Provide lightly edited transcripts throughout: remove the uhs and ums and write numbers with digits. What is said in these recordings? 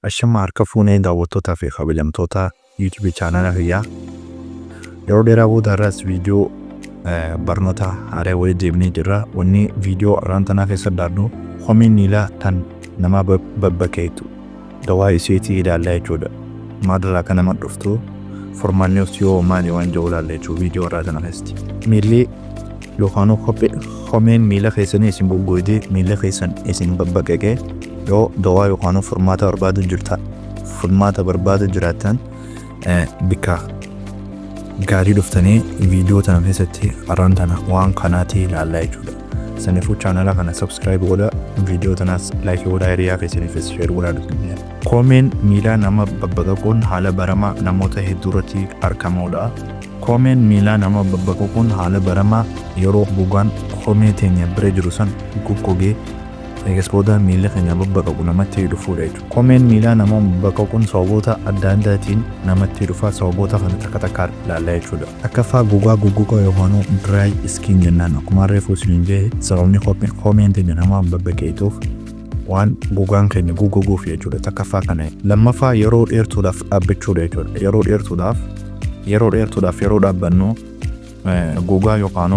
Ashama harka fuunee daawwattootaa fi kabajamtoota YouTube chaanala kiyyaa. Yeroo dheeraa booda irraas viidiyoo barnoota haaraa walitti deebinee jirra. Wanni viidiyoo har'aan tanaa keessa ilaallu komii miilaa tan nama babbaqeetu dawaa isiitii ilaallaa jechuudha. Maalirraa akka nama dhuftu, furmaanni yoo maali waan jiru ilaalla jechuudha viidiyoo har'aa tana keessatti. Miilli yookaan kophee komeen miila keessanii isin goggoydee, miila keessan isin babbaqeqee, yoo dawaa yookaan furmaata barbaadu jirta, furmaata barbaadu jiraattan, bikka gaarii dhuftanii viidiyoo tana keessatti har'aan tana waan kanaati ilaallaa jechuudha. Saniifuu chaanala kana subscribe godha, viidiyoo tanaas like godhaa, hiriyaa keessaniifis share godhaa dhuftanii. Koomeen miilaa nama babbaqaquun haala baramaa namoota hedduu irratti argamudha. Koomeen miilaa nama babbaqaquun haala baramaa yeroo gogaan koomee teenya bira jiru san goggogee, eegas booda miilli keenya babbaqaqu namatti dhufuudha jechuudha. Koomeen miilaa nama babbaqaquun sababoota adda addaatiin namatti dhufa. Sababoota kana takka takkaan ilaalla jechuudha. Takkaffaa, gogaa goggogaa yookaan dry skin jennaan. Akkuma reefu isiniin jedhe, sababni koomeen teenya nama babbaqeetuuf waan gogaan keenya goggoguuf jechuudha. Takkaffaa kana. Lammaffaa, yeroo dheertuudhaaf dhaabbachuudha jechuudha. Yeroo dheertuudhaaf yeroo dhaabbannu gogaa yookaan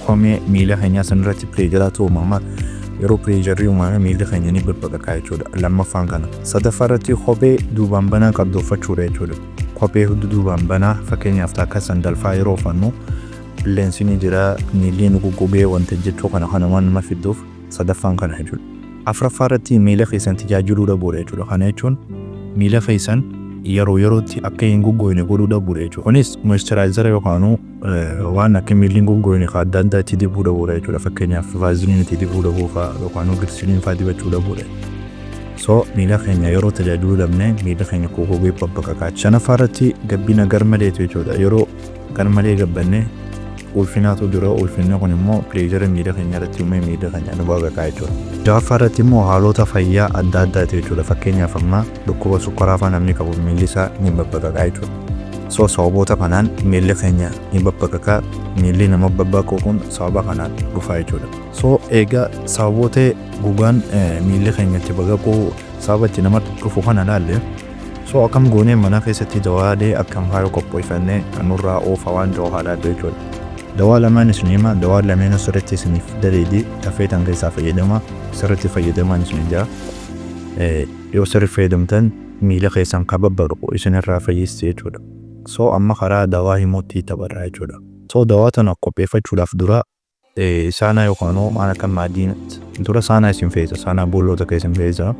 koomee miila keenyaa sanirratti pressureatu uumama. Yeroo pressureri uumame miilli keenya ni babbaqaqa jechuudha. Lammaffaan kana. Sadaffaa irratti kophee duubaan banaa qabdu uffachuudha jechuudha. Kophee hudduu duubaan banaa, fakkeenyaaf akka sandalfaa yeroo uffannu, qilleensi ni jira, miilli nu goggogee wanta jechuu kana waan nama fidduuf sadaffaan kana jechuudha. Afuraffaa irratti miila keessan tajaajiluu dhabuudha jechuudha. Kana jechuun miila keessan yeroo yerootti akka hin goggogne godhuu dhabuudha jechuudha. Kunis moisturizera yookaan waan akka miilli hin goggogne kan adda addaa itti dibuu dhabuudha jechuudha. Fakkeenyaaf Vaseline itti dibuu dhabuu fa'aa yookaan glycerin fa'aa dibachuu dhabuudha. So miila keenya yeroo tajaajiluu dhabne miila keenya goggogee babbaqaqaa. Shanaffaa irratti gabbina garmaleetu jechuudha. Yeroo garmalee gabbanne ulfinaatu jira. Ulfinni kun immoo pressure miila keenya irratti uumee miila keenya nu baqaqaa jechuudha. Ja'affaa irratti immoo haalota fayyaa adda addaati jechuudha. Fakkeenyaaf amma dhukkuba sukkaraa fa'aa namni qabu miilli isaa ni babbaqaqaa jechuudha. So sababoota kanaan miilli keenya ni babbaqaqaa. Miilli nama babbaqu kun sababa kanaan dhufa jechuudha. So egaa sababoota gogaan miilli keenya itti baqaquu, sababa itti nama dhufu kana ilaalle, so akkam goonee mana keessatti dawaalee akkam faayoo qopheeffannee nurraa oofa waan jiru haa ilaallu jechuudha. Dawaa lamaan isin hima, dawaa lameen sirriitti isiniif daleedi, tafeetan keessaa fayyadama, sirriitti fayyadamaan isin jira. Yoo sirriitti fayyadamtan miila keessan ka babbaqu isinirraa fayyisti jechuudha. So amma karaa dawaa himuutti tapharraa jechuudha. So dawaa tana qopheeffachuudhaaf dura saanaa yookaan waan akka maadiina dura saanaa isin feesa, saanaa boolloota keessa isin feesa.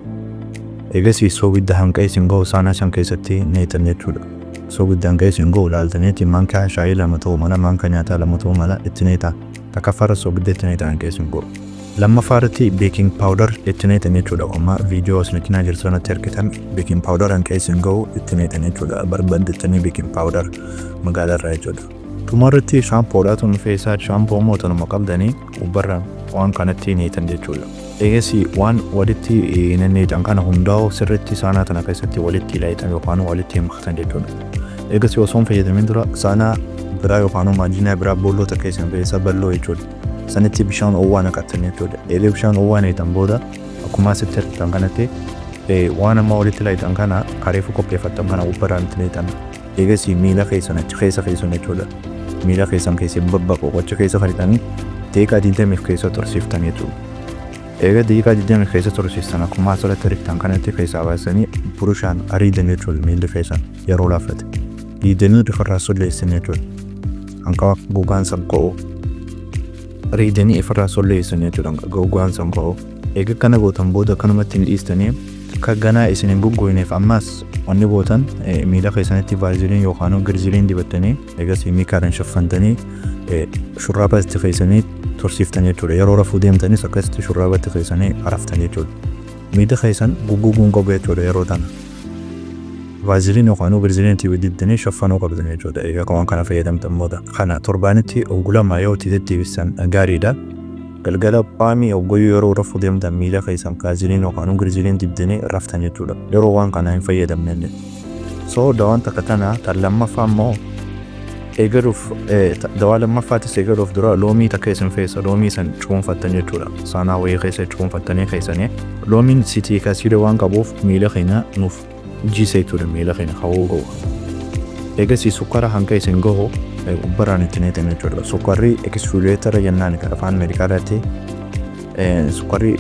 Eegasii soogidda hanqa isin gahu saanaa san keessatti neetan jechuudha. Soogidda hanqa isin gahu ilaaltaniiti maankaa shaayii 2 ta'uu mala, maankaa nyaataa 2 ta'uu mala itti neetaa. Takkaffaarra soogidda itti neetan hanqa isin gahu. Lammaffaa irratti baking powder itti neetan jechuudha. Amma viidiyoo isin cinaa jirtu sanatti argitan baking powder hanqa isin gahu itti neetan jechuudha. Barbaaddattanii baking powder magaalaa irraa jechuudha. Dhumarratti shaampoodhaatu nu feesaa. Shaampoo immoo tanuma qabdanii gubbarra waan kanatti neetan jechuudha. Eegasii waan walitti nenneecan kana hundaa'u sirriitti saanaa tana keessatti walitti laayixan yookaan walitti maktan jechuudha. Eegasii osoo hin fayyadamin dura saanaa biraa yookaan maajinaa biraa boolloota keessan keessa bal'oo jechuudha. Sanitti bishaan oowwaa naqattan jechuudha. Eega bishaan oowwaa neetan booda akkuma asitti argitan kanatti waan amma walitti laayixan kana kareefu qopheeffattan kana gubbarraan itti neetan. Eegasii miila keessan achi keessa keessan jechuudha. Miila keessan keessa babbaqu achi keessa fadhitanii daqiiqaa 20 keessa tursiiftan jechuudha. Eega daqiiqaa 20 keessa tursiistan akkuma asirratti argitan kanatti keessaa baasanii burushaan ariidan jechuudha miilli keessan yeroo laaffate. Riidanii ofirraa solleessan jechuudha. Hanqa gogaan san ka'u. Riidanii ofirraa solleessan jechuudha gogaan san ka'u. Eega kana gootan booda akkanumatti hin dhiistanii, akka ganaa isin hin goggoyneef ammas wanni gootan miila keessanitti Vaseline yookaan glycerin dibattanii, eegas miikaadhaan shaffantanii shurraaba itti keessanii tursiiftan jechuudha. Yeroo rafuu deemtanis akkasitti shurraaba itti keessanii raftan jechuudha. Miila keessan goggoguun qabu jechuudha yeroo tana. Vaseline yookaan glycerin itti dibdanii shaffanuu qabdan jechuudha. Egaa waan kana fayyadamtan booda. Kana torbaanitti oggu 2 yoo itti deddeebisan gaariidha. Galgala qaamii oggoyyuu yeroo rafuu deemtan miila keessan Vaseline yookaan glycerin dibdanii raftan jechuudha. Yeroo waan kana hin fayyadamne illee. So dawaan takka tana. Tan lammaffaa immoo Eegaluuf, dawaa lammaffaatis eegaluuf dura loomii takka isin feessa. Loomii san cuunfattan jechuudha. Saanaa wayii keessa cuunfattanii keessanii, loomiin citric acid waan qabuuf miila keenya nuuf jiisa jechuudha, miila keenya hawuu gahu. Eegasii sukkara hanga isin gahu gubbarraan itti neetan jechuudha. Sukkarri exfoliator jennaan kan afaan meedikaalaatti. Sukkarri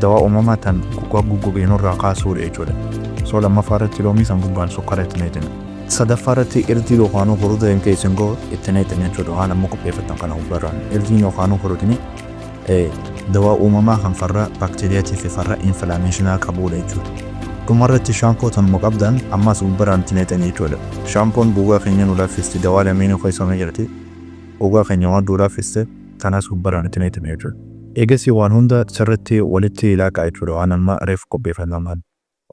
dawaa uumamaa tan gogaa goggogee nurraa kaasuudha jechuudha. So lammaffaa irratti loomii san gubbaan sukkara itti neetan. Sadaffaa irratti irdii yookaan huruda hin isin gahu itti neetan jechuudha. Waan amma qopheeffatan kana gubbarraan irdiin yookaan hurudni dawaa uumamaa kan farra baakteeriyaatii fi farra inflammationaa qabudha jechuudha. Dhumarratti shaampoo tanuma qabdan ammas gubbarraan itti neetan jechuudha. Shaampoon gogaa keenya nu laaffiste, dawaa lameenuu keessa jirti. Gogaa keenya waan nu laaffiste, kanas gubbarraan itti neetan jechuudha. Eegasii waan hunda sirriitti walitti laaqaa jechuudha, waan amma reefu qopheeffataman.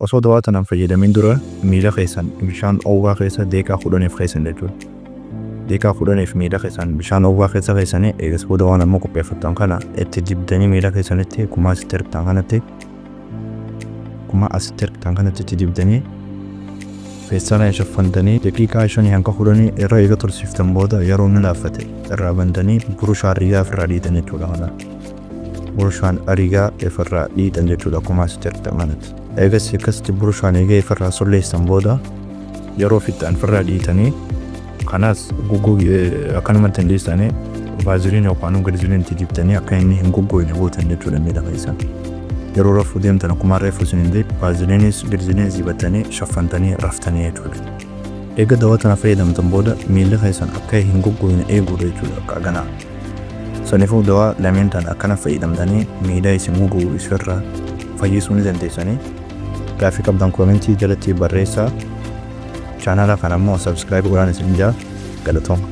Osoo dawaa tanaan fayyadamin dura miila keessan bishaan oowwaa keessa daqiiqaa 10f keessan jechuudha. Daqiiqaa 10f miila keessan bishaan oowwaa keessa keessanii, eegas booda waan amma qopheeffattan kana itti dibdanii miila keessanitti akkuma asitti argitan kanatti itti dibdanii, feestaala shaffantanii daqiiqaa 5 hanga 10 irra eega tursiiftan booda, yeroo inni laaffate irraa bantanii burushaan rigaa ofirraa dhiitan jechuudha kana. Burushaan rigaa ofirraa dhiitan jechuudha akkuma asitti argitan kanatti. Eegas akkasitti burushaan eegee ofirraa solleessan booda, yeroo fixxan ofirraa dhiitanii, kanas akkanumatti hin dhiistanii, vaaziliin yookaan giliziliin itti dibtanii akka inni hin goggogne gootan jechuudha miila keessan. Yeroo rafuu deemtan, akkuma reefu isin hin vaaziliinis giliziliinis dibattanii shaffantanii raftanii jechuudha. Eega dawaa tana fayyadamtan booda miilli keessan akka hin goggogne eeguudha jechuudha akka ganaa. Saniifuu dawaa lameen tana akkana fayyadamtanii miila isin gogu isirraa fayyisuu ni dandeessanii. Gaaffii qabdan commentii jalatti barreessaa. Chaanala kana immoo subscribe godhaan isin jaa. Galatooma.